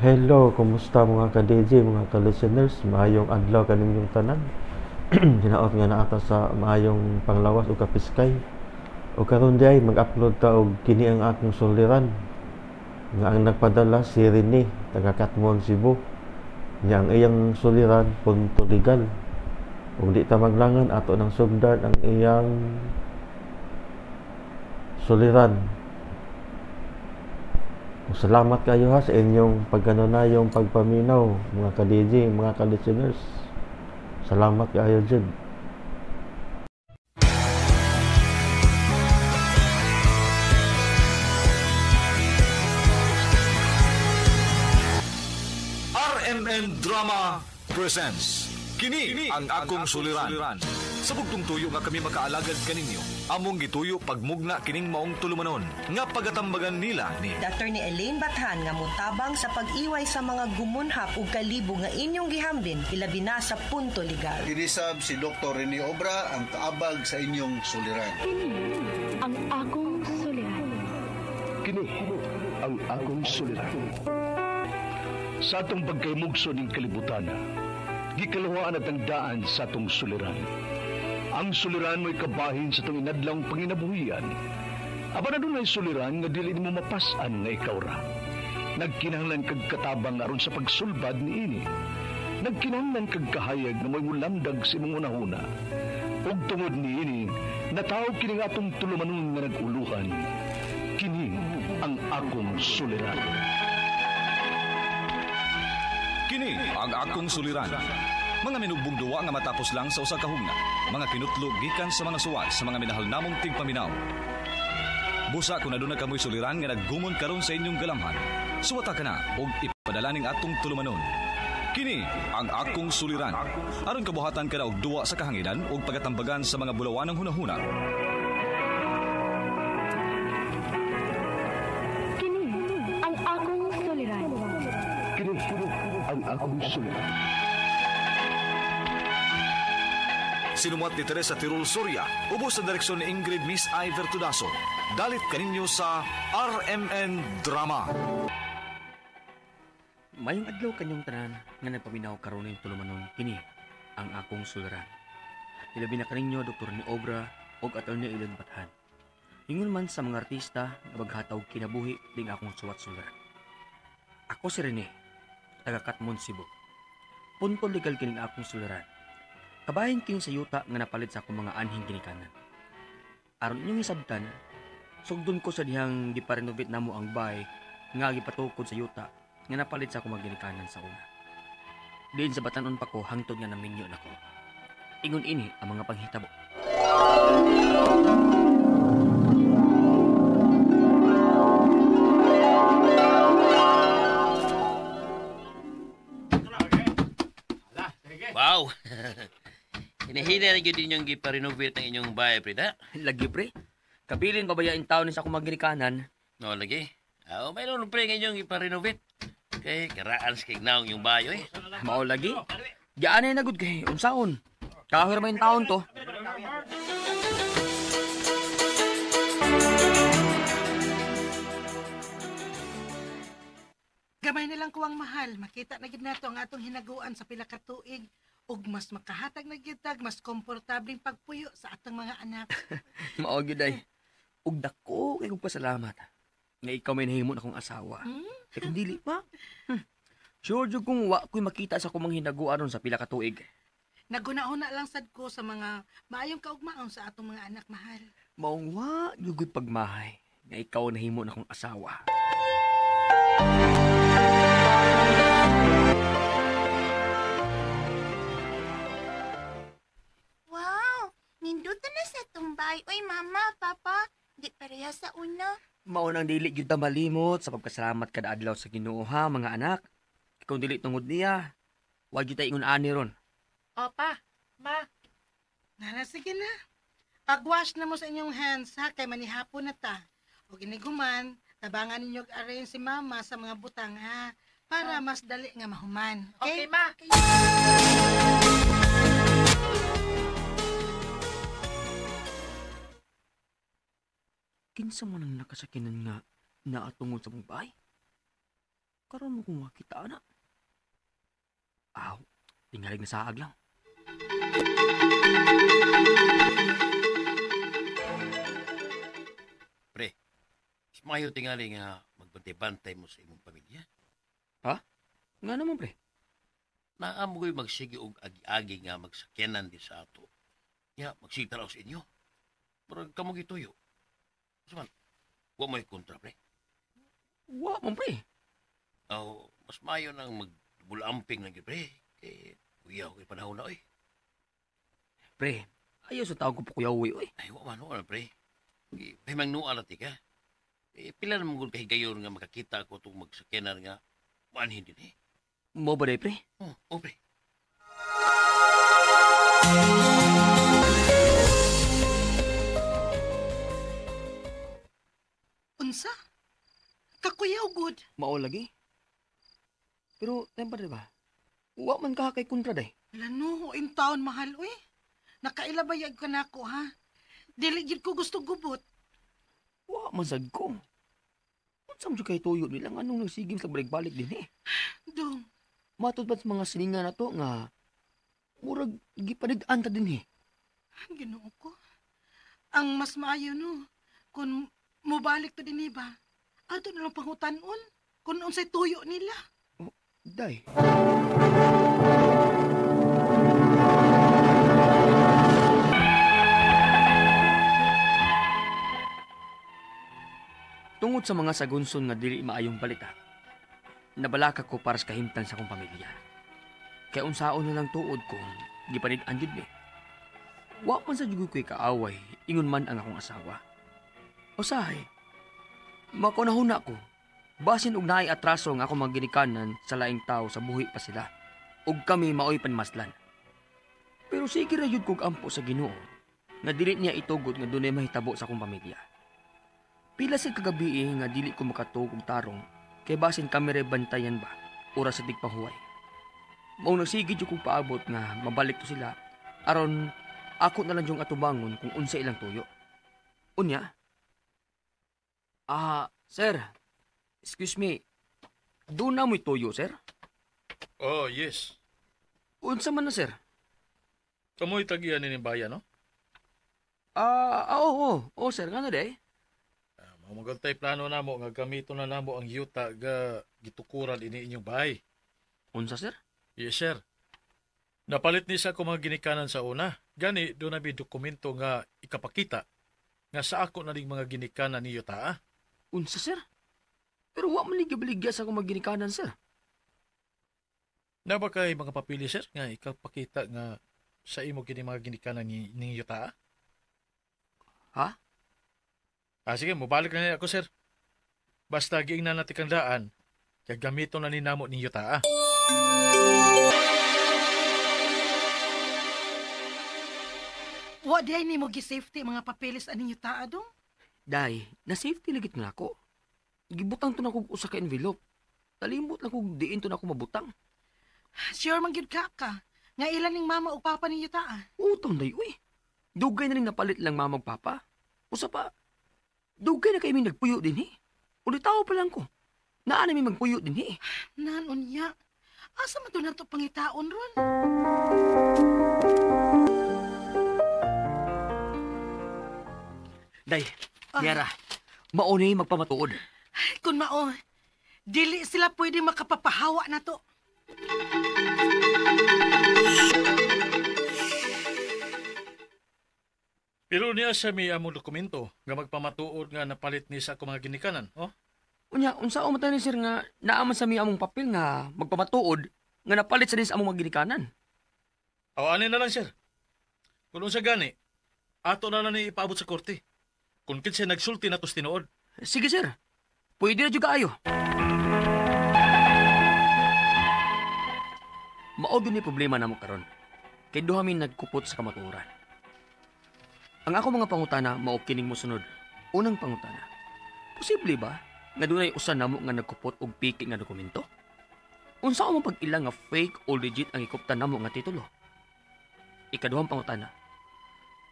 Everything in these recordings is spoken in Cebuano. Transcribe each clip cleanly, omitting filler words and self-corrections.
Hello, kumusta mga ka-DJ, mga ka-listeners? Maayong adlaw kaninyong tanan. Hinaot nga naa ta sa maayong panglawas o kapiskay. O karon di ay mag-upload ta og kini ang akong suliran. Nga ang nagpadala si Rene, taga Katmon, Cebu. Nya ang iyang suliran punto legal. Ug di ta maglangan, ato nang sugdan ang iyang suliran. Salamat kayo ha sa inyong pagkanunayong pagpaminaw, mga ka-DJ, mga ka-listeners. Salamat kayo jud. RMN Drama presents Kini ang akong suliran. Sa bugtong tuyo nga kami makaalagad kaninyo, among gituyo pagmugna kining maong tulumanon nga pagatambagan nila ni Attorney Elaine Bathan nga motabang sa pag-iway sa mga gumunhap ug kalibo nga inyong gihambin ilabi na sa punto legal. Inisab si Dr. Rene Obra ang kaabag sa inyong suliran. Kini ang akong suliran. Kini ang akong suliran. Sa atong pagkaymugso ning kalibutan, gikaluhaan at ang daan sa atong suliran. Ang suliran mo'y kabahin sa itong inadlang panginabuhian. Apan adunay suliran nga dili nimo mapas-an nga ikaw ra. Nagkinahanglan kag katabang aron sa pagsulbad niini. Nagkinahanglan kag kahayag nga mo'y mulamdag sa imong hunahuna. Ug tungod niini, nataw kini nga atong tulumanon nga nag-uluhan. Kini ang akong suliran. Kini ang akong suliran. Mga minugbong duwa nga matapos lang sa usa ka hugna. Mga kinutlo gikan sa mga suwat sa mga minahal namong tigpaminaw. Busa kung aduna kamoy suliran nga naggumon karon sa inyong galamhan, suwata ka na og ipadala ning atong tulumanon. Kini ang akong suliran. Aron kabuhatan ka na og duwa sa kahanginan og pagatambagan sa mga bulawanang hunahuna. Kini ang akong suliran. Kini ang akong suliran. Sinumuat ni Teresa Tirul Soria, ubos sa direksyon ni Ingrid Miss I. Vertudaso. Dalit kaninyo sa RMN Drama. Mayong adlaw kanyong tanan nga nagpaminaw karon ning tulumanon, kini ang akong suliran. Ilabi na kaninyo Dr. ni Obra ug Attorney Elaine Bathan. Ingon man sa mga artista nga maghataw kinabuhi ding akong suwat suliran. Ako si Rene, taga Katmon, Cebu. Punto legal kining akong suliran. Kabahin kini sa yuta nga napalit sa akong mga anhing ginikanan. Aron inyong hisabtan, sugdon ko sa dihang giparenovate namo ang bahay nga gipatukod sa yuta nga napalit sa akong mga ginikanan sa una. Diin sa batanon pa ko hangtod nga naminyo nako. Ingon ini ang mga panghitabo. Wow! Hinahina na gyud inyong giparenovate ang inyong bahay, pre, da? Lagi, pre. Kabilin pabayain taon ni sa akong mga ginikanan. No, lagi. Ah, mayroon pre nga inyong giparenovate. Kay karaan sa kignaong yung bayo, eh. Mao lagi. Gianay na gud kay unsaon. Kahoy ra man yung taon to. Gamay na lang kuwang mahal, makita na gid nato ang atong hinaguan sa pila ka tuig ug mas makahatag na gyud tag mas komportableng pagpuyo sa atong mga anak. Mao gyud ay. Ug dako kay kong pasalamat nga ikaw may nahimo na akong asawa. Kay kung dili pa, sure jud kung wa ko'y makita sa akong mga hinaguan ron sa pila ka tuig. Naguna-una lang sad ko sa mga maayong kaugmaon sa atong mga anak, mahal. Maong wa gyud ko'y pagmahay nga ikaw nahimo na akong asawa. Wow! Ninduto na sa tumbay. Uy, mama, papa, di pareha sa una. Mao nang dili gyud ta malimot sa pagkasalamat kada adlaw sa Ginoo ha, mga anak. Kung dili tungod niya, wa gyud ta ingon ani ron. Opa, ma. Nana, sige na. Pag-wash na mo sa inyong hands ha, kay manihapon na ta. O giniguman, tabangan ninyo arrange si mama sa mga butang ha, para mas dali nga mahuman. Okay, ma. Kinsa man ang nakasakinan nga naatungod sa mong bahay? Karon mo kung makita na. Aw, tingalig na saag lang. Pre, mas mayo tingali nga magbantay-bantay mo sa imong pamilya. Ha? Nga naman, pre. Naamo ko'y magsige og agi-agi nga magsakyanan di sa ato. Nga, magsigtaraw sa inyo. Pero kamo gituyo. Saman, wa mo'y kontra, pre. Wa man, pre. Aw, mas mayo nang magbulamping lang gyud, pre. Kay kuyaw kay panahon na, oy. Pre, ayaw sa tawag ko po kuyaw, oy. Ay, wa man, wa man, pre. Pahimangnuan na tika. Eh, pila naman kung kahigayon nga makakita ko itong magsakyanan nga maanhin din, eh. Mo ba, pre? Oo, pre. Unsa? Kakuyaw, good. Mao lagi. Pero, tempa ba? Wa man ka kay kontra, day. Wala no, in town mahal, uy. Nakailabayag ka na ako, ha? Dili gid ko gusto gubot. Wa man sad ko. Unsa man jud kay tuyo nila nganong nagsigim sa balik-balik din eh. Dong. Matod ba sa mga sininga na to nga murag gipanig-an ta din eh. Ginoo ko. Ang mas maayo no, kung mobalik to din ba, ato na lang pangutanon kung unsay tuyo nila. Oh, day. Tungod sa mga sagunson nga dili maayong balita, nabalaka ko para sa kahimtang sa akong pamilya. Kaya unsaon na lang tuod kung gipanig-an jud mi. Wa man sa jugoy ko'y kaaway, ingon man ang akong asawa. Usahay, makunahuna ko, basin og naay atraso nga akong mga ginikanan sa laing tao sa buhi pa sila, ug kami maoy panmaslan. Pero sige ra jud kog ampo sa Ginoo, nga dili niya itugot nga dunay mahitabo sa akong pamilya. Pila sa kagabi nga dili ko makatuog og tarong, kay basin kami ray bantayan ba, oras sa tigpahuway. Mao nagsige jud kog paabot nga mabalik to sila, aron ako na lang yung atubangon kung unsa ilang tuyo. Unya? Ah, sir. Excuse me. Doon na mo'y tuyo, sir? Oh, yes. Unsa man na, sir? Kamoy tagian ni bayan, no? Ah, oo, oo, sir. Nga na, day? Magantay plano namo nga gamito na namo ang yuta ga gitukuran ini inyong bahay. Unsa, sir? Yes, sir. Napalit ni sa ako mga ginikanan sa una. Gani, doon na may dokumento nga ikapakita nga sa ako na ning mga ginikanan ni yuta. Unsa, sir? Pero wa man ni gibaligya sa akong mga ginikanan, sir. Na ba kay mga papili, sir, nga ikapakita nga sa imo kini mga ginikanan ni yuta? Ha? Ah, sige, mubalik na niya ako, sir. Basta giingnan natin kang daan, kaya gamito na ni namo ni yuta. Wa di ay nimo gi-safety mga papeles aning yuta, dong? Day, na-safety lagit nga ako. Gibutang to na kog usa ka envelope. Nalimot lang kog diin to na ako mabutang. Sure man gyud ka ka. Nga ilan ning mama ug papa ning yuta? Utang day, uy. Dugay na ning napalit lang mama ug papa. Usa pa, dugay na kay mi nagpuyo din eh. Ulitaw pa lang ko. Naa na mi magpuyo din eh. Nan unya. Asa man to nato pangitaon ron? Day, Yara, mao ni magpamatuod. Kun mao, dili sila pwede makapapahawa na to. Pero niya sa may among dokumento nga magpamatuod nga napalit ni sa akong mga ginikanan, oh? Unya, unsa man tayo ni sir nga naaman sa may among papel nga magpamatuod nga napalit sa din sa among mga ginikanan? Aw, ani na lang, sir. Kung unsa gani, ato na lang ni ipaabot sa korte. Kung kinsa nagsulti na tos tinuod. Sige, sir. Pwede na juga ayo. Mao gyud ni problema namo karon. Kay duha mi nagkupot sa kamatuoran. Ang ako mga pangutana mao kining mosunod. Unang pangutana. Posible ba nga dunay usa namo nga nagkupot og piki nga dokumento? Unsa mo pag-ila nga fake o legit ang gikuptan namo nga titulo? Ikaduhang pangutana.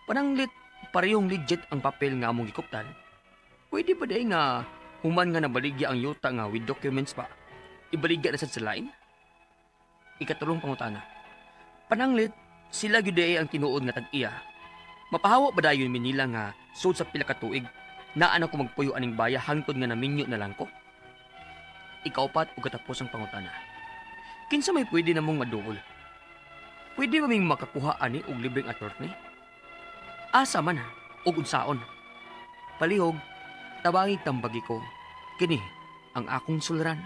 Pananglit parehong legit ang papel nga among gikuptan. Pwede ba day nga human nga nabaligya ang yuta nga with documents pa? Ibaligya na sad sa lain? Ikatulong pangutana. Pananglit, sila gyud ay ang tinuod nga tag-iya. Mapahawa ba dayon mi nila nga sud sa pila ka tuig naa na ko magpuyo aning baya hangtod nga naminyo na lang ko? Ikaupat ug katapos ang pangutana. Kinsa may pwede namong maduol? Pwede ba ming makakuha ani og libreng attorney? Asa man ug unsaon? Palihog, tabangi tambagi ko. Kini ang akong suliran,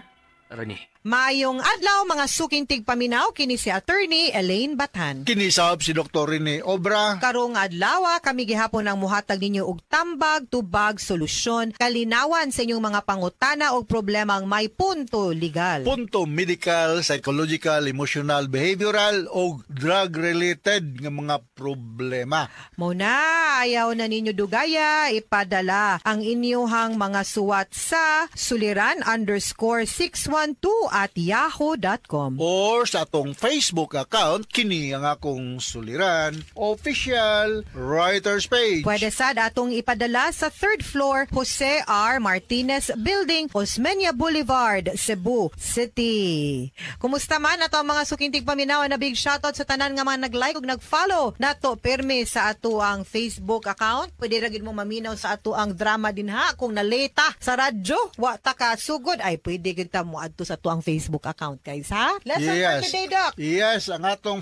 Rene. Maayong adlaw mga suking tigpaminaw, kini si Attorney Elaine Bathan. Kinisab si Dr. Rene Obra. Karong adlaw kami gihapon ang muhatag ninyo og tambag, tubag, solusyon, kalinawan sa inyong mga pangutana og problemang may punto legal. Punto medical, psychological, emotional, behavioral o drug-related nga mga problema. Muna, ayaw na ninyo dugaya, ipadala ang inyuhang mga suwat sa suliran_612@yahoo.com. Or sa atong Facebook account, kini ang akong suliran, official writers page. Pwede sad atong ipadala sa third floor, Jose R. Martinez Building, Osmeña Boulevard, Cebu City. Kumusta man ato ang mga sukintig paminaw na big shoutout sa tanan nga mga nag-like ug nag-follow nato pirmi sa ato ang Facebook account. Pwede ra gid mo maminaw sa ato ang drama dinha kung naleta sa radyo, wa ta ka sugod ay pwede gid ta mo adto sa ato ang Facebook account, guys, ha? Lesson for today, Doc. Yes, ang atong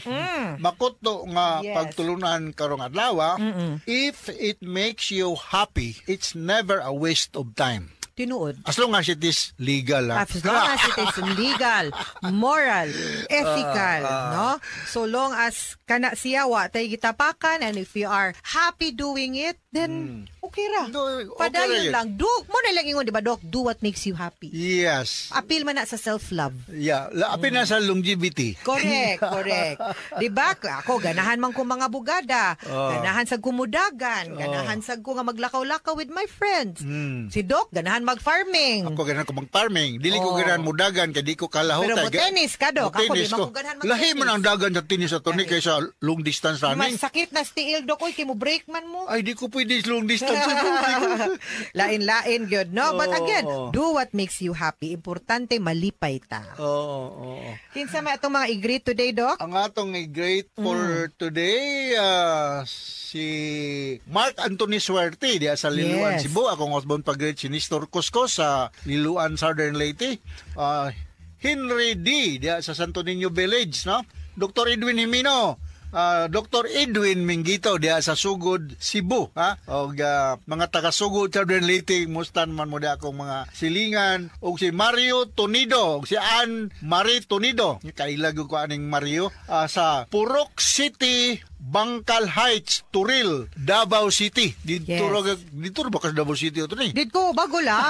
makuto nga pagtulunan karong adlaw, if it makes you happy, it's never a waste of time. Tinuod. As long as it is legal. Ha? As long as it is legal, moral, ethical, no? So long as kana siya wa tay gitapakan, and if you are happy doing it, then okay ra. Okay Padayon ra lang. Do mo na lang ingon, di ba, Doc? Do what makes you happy. Yes. Appeal man na sa self-love. Yeah, apil na sa longevity. Correct, correct. Di ba? Ako, ganahan man ko mga bugada. Ganahan sa kumudagan. Ganahan sa ko nga maglakaw-lakaw with my friends. Si Doc, ganahan mag-farming. Ako ganahan ko mag-farming. Dili ko ganahan mudagan kay di ko kalahutay. Pero mo tennis ka, Doc. Ako di Mo-tennis man ko ganahan mag-tennis. Lahi man ang dagan sa tennis ato ni kaysa long distance running. Masakit na stiil, Doc. Uy, kay mo break man mo. Ay, di ko pwede long distance. Lain-lain gyud, no? But again, do what makes you happy. Importante malipay ta. Oo. Kinsa may atong mga i-greet today, Doc? Ang atong i-greet for today, si Mark Anthony Suerte diya sa Liluan, Cebu. Akong osbon pag-greet si Nestor Cusco sa Liluan, Southern Leyte. Henry D. diya sa Santo Niño Village, no? Dr. Edwin Jimeno, Dr. Edwin Mingito diya sa Sugod, Cebu, ha? Og mga taga Sugod, Southern Leyte, mustan man mo diya akong mga silingan. Og si Mario Tonido, og si Ann Marie Tonido, kailag ko aning Mario, sa Purok City, Bangkal Heights, Turil, Davao City. Dito dito ba ka sa Davao City ato ni? Dito bago lang.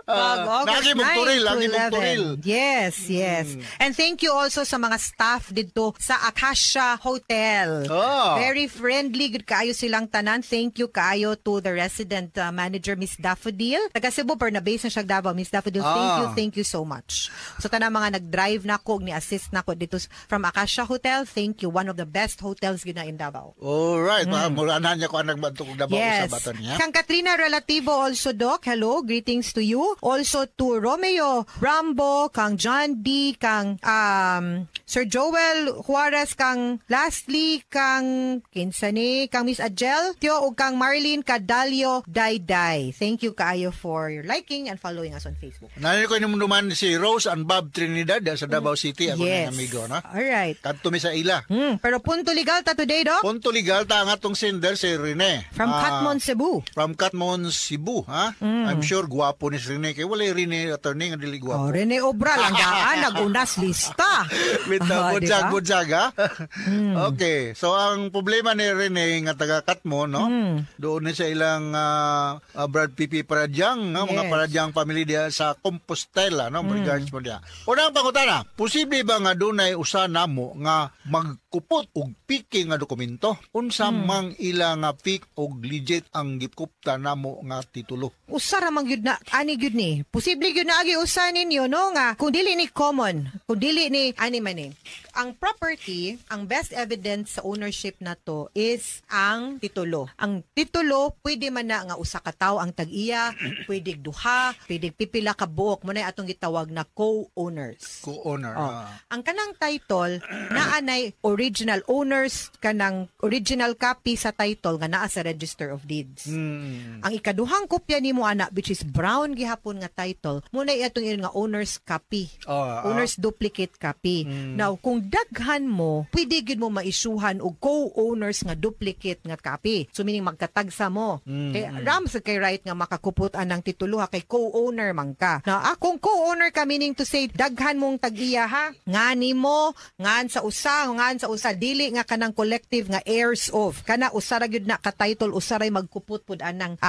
Pag August Lagi mong 9 Turil, to lagi mong 11. Turil. Yes, yes. And thank you also sa mga staff dito sa Acacia Hotel. Oh. Very friendly, good kaayo silang tanan. Thank you kaayo to the resident manager, Miss Daffodil. Taga Cebu, pero na-base na siya Davao. Miss Daffodil, thank you, thank you so much. So tanang mga nag-drive na ko, ni-assist na ko dito from Acacia Hotel, thank you. One of the best hotels gyud na in Davao. Alright, muranahan niya ko ang nagbanto kong Davao Yes. sa baton niya. Kang Katrina Relativo also, Doc. Hello, greetings to you. Also to Romeo Rambo, kang John D, kang Sir Joel Juarez, kang lastly, kang kinsani, kang Miss Adjel, Tio, ug kang Marlene Cadalio Dayday. Thank you kaayo for your liking and following us on Facebook. Nalin ko naman si Rose and Bob Trinidad sa Davao City, ako Yes. ng amigo, no? Alright. Kadto mi sa ila. Pero punto legal ta today, Doc? Punto legal ta ang atong sender si Rene. From Katmon, Cebu. From Katmon, Cebu, ha? I'm sure gwapo ni si Rene. Kaya wala Rene attorney nga dili gwapo. Oh, Rene Obra lang daan, nagunas lista. With the Ah, budsag, diba? budsag, ha? Okay. So, ang problema ni Rene nga taga Katmon, no? Doon ni sa ilang Brad Pipi Paradyang, no? Mga Yes. Paradyang family diya sa Compostela, no? Regards mo diya. Unang pangutana, posible ba nga dunay usa namo nga magkupot og piki nga dokumento? Unsa mang ila nga fake og legit ang gikupta namo nga titulo? Usa ra man gyud na ani gyud ni. Posible gyud na agi usa ninyo, no, nga kung dili ni common, kung dili ni ani man ni. Ang property, ang best evidence sa ownership na to is ang titulo. Ang titulo, pwede man na nga usa ka tawo ang tag-iya, pwede duha, pwede pipila ka buok. Mao na atong gitawag na co-owners. Co-owner. Oh. Ang kanang title, naa nay original owners, kanang original copy sa title nga naa sa Register of Deeds. Ang ikaduhang kopya nimo ana, which is brown gihapon nga title, mao na atong ingon nga owner's copy. Owner's duplicate copy. Now, kung daghan mo, pwede gyud mo maisyuhan og co-owners nga duplicate nga copy. So meaning magkatagsa mo. Kay ram sa kay right nga makakupot anang titulo ha, kay co-owner man ka. Now, akong co-owner ka, meaning to say daghan mong tag-iya ha. Ngani mo, ngan sa usa, ngan sa usa, dili nga kanang collective nga heirs of. Kana usa ra gyud na ka title, usa ray magkupot pud anang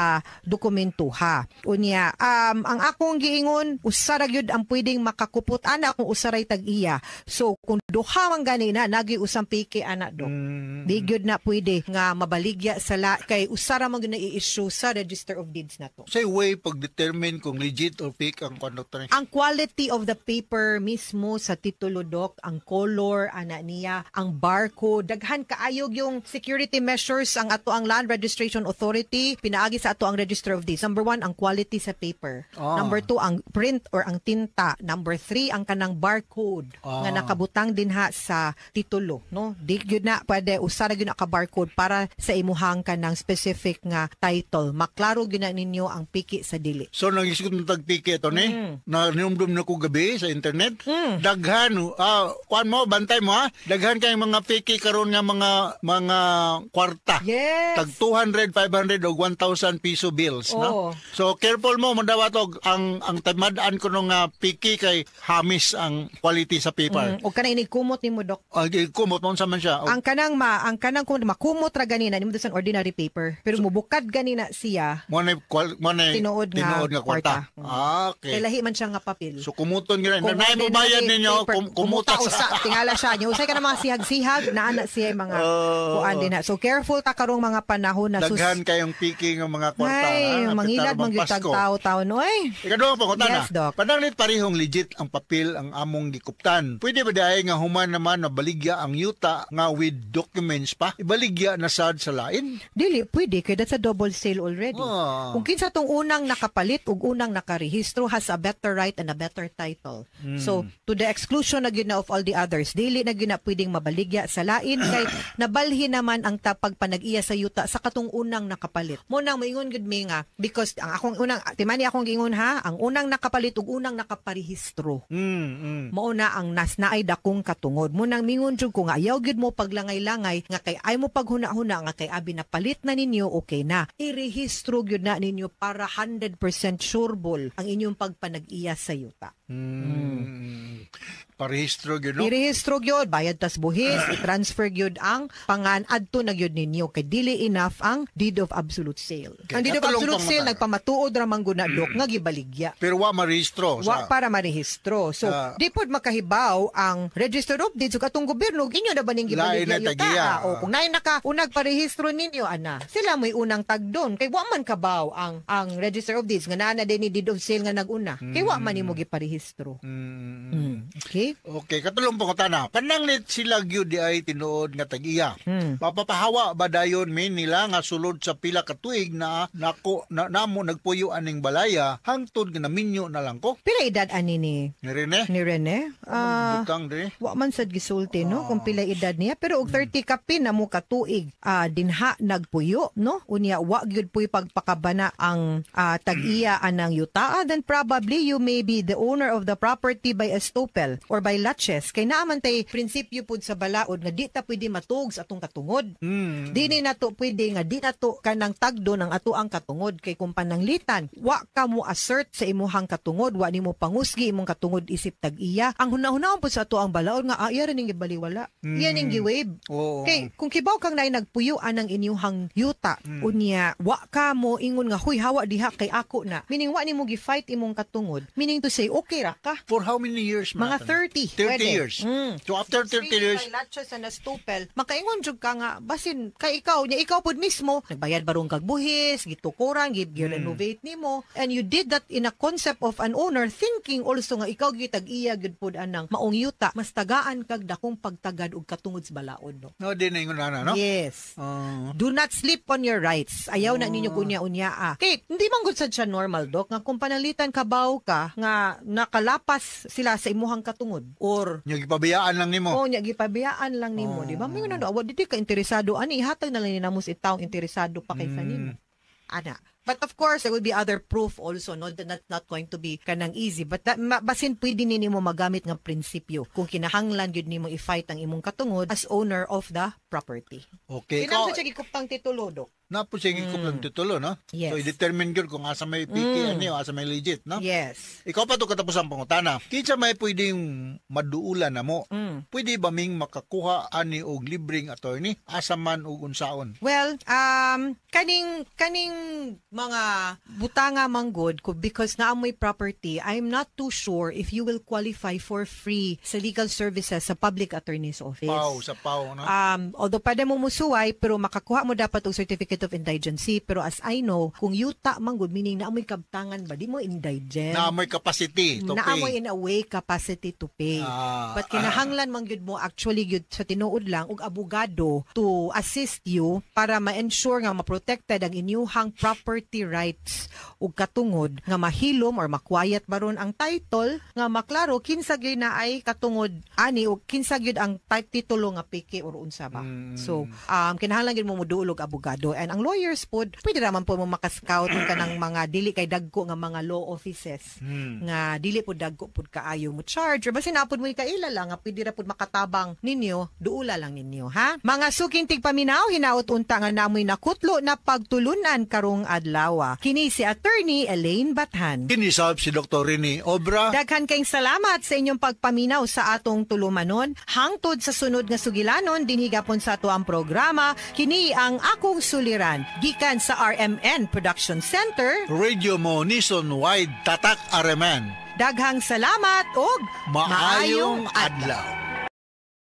dokumento ha. Unya, ang akong giingon, usa ra gyud ang pwedeng makakupot ana kung usa ray tag-iya. So kung duha man gani na, nagi usang piki ana, dok. Di gyud na pwede nga mabaligya sa la kay usa ra man gyud na i-issue sa Register of Deeds na to. Say way pag-determine kung legit or fake ang conductor. Ang quality of the paper mismo sa titulo, dok, ang color ana niya, ang barcode, daghan kaayog yung security measures ang ato ang Land Registration Authority pinaagi sa ato ang Register of Deeds. Number one, ang quality sa paper. Number two, ang print or ang tinta. Number three, ang kanang barcode nga nakabutang dinha sa titulo, no? Di gyud na pwede, usa ra gyud na ka barcode para sa imuhang kanang specific nga title. Maklaro gyud na ninyo ang piki sa dili. So nang isgot ng tagpiki ito ni, na niumdum na ko gabi sa internet, daghan, kuan mo, bantay mo ha, daghan kay mga piki karon nga mga kwarta. Tag 200, 500 o 1,000 piso bills, no? So careful mo mandawat og ang tamad-an ko nga piki kay hamis ang quality sa paper. O kanang inig kumot nimo, dok. Ay, kumot mo unsa man siya? Ang kanang kumot makumot ra ganina nimo sa ordinary paper. Pero mubukad ganina siya. Mo na Tinuod nga tinuod nga kwarta. Kwarta. Ah, okay. Kay lahi man siya nga papel. So kumuton gyud Kung na mo bayad ordinary ninyo paper, kumuta kumuta usa tingala siya. Nya usay ka na mga sihag-sihag naa na siya mga kuan din na. So careful ta karong mga panahon na sus. Daghan kayong piki nga mga kwarta. Ay, ha? mangilad Apitar man gyud tag Pasko. tao-tao no ay. Ikaduha po, na. Yes, Doc. Pananglit parehong legit ang papel ang among gikuptan. Pwede ba dahil nga human naman na baligya ang yuta nga with documents pa? Ibaligya na sad sa lain? Dili pwede kay that's a double sale already. Ah. Kung kinsa tong unang nakapalit ug unang nakarehistro has a better right and a better title. So to the exclusion na gyud na of all the others, dili na gyud na pwedeng mabaligya sa lain kay nabalhin naman ang tapag panag-iya sa yuta sa katong unang nakapalit. Mo nang moingon gyud mi nga because ang akong unang timani akong giingon ha, ang unang nakapalit ug unang nakaparehistro. Mao na ang nas naay dakong katungod. Mo nang mingon jud ko nga ayaw gyud mo paglangay-langay nga kay ay mo paghuna-huna nga kay abi na palit na ninyo, okay na. Irehistro gyud na ninyo para 100% sureball ang inyong pagpanag-iya sa yuta. Parehistro gyud, no? Irehistro gyud, bayad tas buhis, i-transfer gyud ang pangan adto na gyud ninyo kay dili enough ang deed of absolute sale. Okay, Ang deed of katulong absolute sale pangutana. nagpamatuod ra man gud na, dok, nga gibaligya. Pero wa marehistro. Wa para marehistro. So, di pod makahibaw ang Register of Deeds ug atong gobyerno ug inyo na ba ning Lain gibaligya na yuta? tagiya. O kung naay naka unag parehistro ninyo ana, sila mo'y unang tagdon kay wa man kabaw ang Register of Deeds nga naa na din ni deed of sale nga naguna. Kay wa man nimo giparehistro. Okay? Okay, katulong pangutana. Pananglit sila gyud di ay tinuod nga tag-iya. Mapapahawa ba dayon mi nila nga sulod sa pila ka tuig na nako na, namo nagpuyo aning balaya hangtod nga naminyo na lang ko? Pila edad ani ni Ni Rene? ni Rene? Ah, Butang diri. wa man sad gisulti no kung pila edad niya, pero og 30 kapin na mo katuig dinha nagpuyo, no, unya wa gyud puy pagpakabana ang tag-iya anang yutaa, then probably you may be the owner of the property by estoppel or by laches kay naa man tay prinsipyo pud sa balaod nga di ta pwede matuog sa atong katungod. Di ni nato pwede nga di nato kanang tagdo ng ato ang katungod kay kung pananglitan wa ka mo assert sa imuhang katungod, wa nimo pangusgi imong katungod isip tag-iya, ang hunahunahon pud sa ato ang balaod nga iya ra ning gibaliwala, iya ning giwaive. Kay kung kibaw kang naay nagpuyo anang inyuhang yuta, unya wa ka mo ingon nga, "Huy, hawa diha kay ako na," meaning wa nimo gi-fight imong katungod, meaning to say okay ra ka. For how many years Mga man? 30. 30 Pwede. Years. So after 30 years, By laches and estoppel, makaingon jud ka nga basin kay ikaw nya, ikaw pud mismo nagbayad barong kag buhis, gitukuran, gi renovate nimo, and you did that in a concept of an owner, thinking also nga ikaw gyud tag-iya gyud pud anang maong yuta, mas tagaan kag dakong pagtagad og katungod sa balaod, no? No, di na ingon ana, no? Yes. Oh. Do not sleep on your rights. Ayaw na ninyo kunya-unya ah. Kay, hindi man gud sad siya normal, dok, nga kung panalitan kabaw ka nga nakalapas sila sa imuhang katungod or Nya gipabayaan lang nimo. Oh, nya gipabayaan lang nimo, di ba? May ano, wa di ka interesado ani, ihatag na lang ni namo sa taong interesado pa kaysa nimo. Ana. But of course, there will be other proof also, no? That not going to be kanang easy. But that, basin pwede ni nimo magamit nga prinsipyo kung kinahanglan gyud nimo i-fight ang imong katungod as owner of the property. Okay, Kinahanglan ikaw, siya gikuptang titulo, dok. Na po siya gikuptang titulo, no? Yes. So i-determine gyud kung asa may piki ani o asa may legit, no? Yes. Ikaw pa to katapos ang pangutana. Kinsa may pwedeng maduulan na mo? Pwede ba ming makakuha ani og libreng attorney, asa man ug unsaon? Well, kaning mga butanga manggod ko, because naamoy property, I'm not too sure if you will qualify for free sa legal services sa public attorney's office. PAO, sa PAO, no? Although pwede mo musuway, pero makakuha mo dapat og certificate of indigency. Pero as I know, kung yuta manggod, meaning naamoy kabtangan ba, di mo indigent. Naamoy capacity to Naamoy pay. in a way capacity to pay. But kinahanglan man gyud mo actually gyud sa tinuod lang og abogado to assist you para ma-ensure nga ma-protected ang inyuhang property rights ug katungod nga mahilom or ma-quiet baron ang title, nga maklaro kinsa gyud na ay katungod ani o kinsa gyud ang type titulo nga peke or unsa ba. So kinahanglan gyud mo moduol og abogado, and ang lawyers pod, pwede raman po mo maka-scout kanang mga dili kay dagko nga mga law offices nga dili po dagko pud kaayo mo charge, or basin napod mo kaila lang nga pwede ra pud makatabang ninyo, duula lang ninyo, ha. Mga suking tigpaminaw, hinaot unta nga namoy nakutlo na pagtulunan karong adlaw. Kini si Attorney Elaine Bathan. Kini sab si Dr. Rene Obra. Daghan kayong salamat sa inyong pagpaminaw sa atong tulumanon. Hangtod sa sunod nga sugilanon dinhi gapon sa ato ang programa, kini ang Akong Suliran, gikan sa RMN Production Center. Radio mo Nationwide, Tatak RMN. Daghang salamat og Maayong adlaw.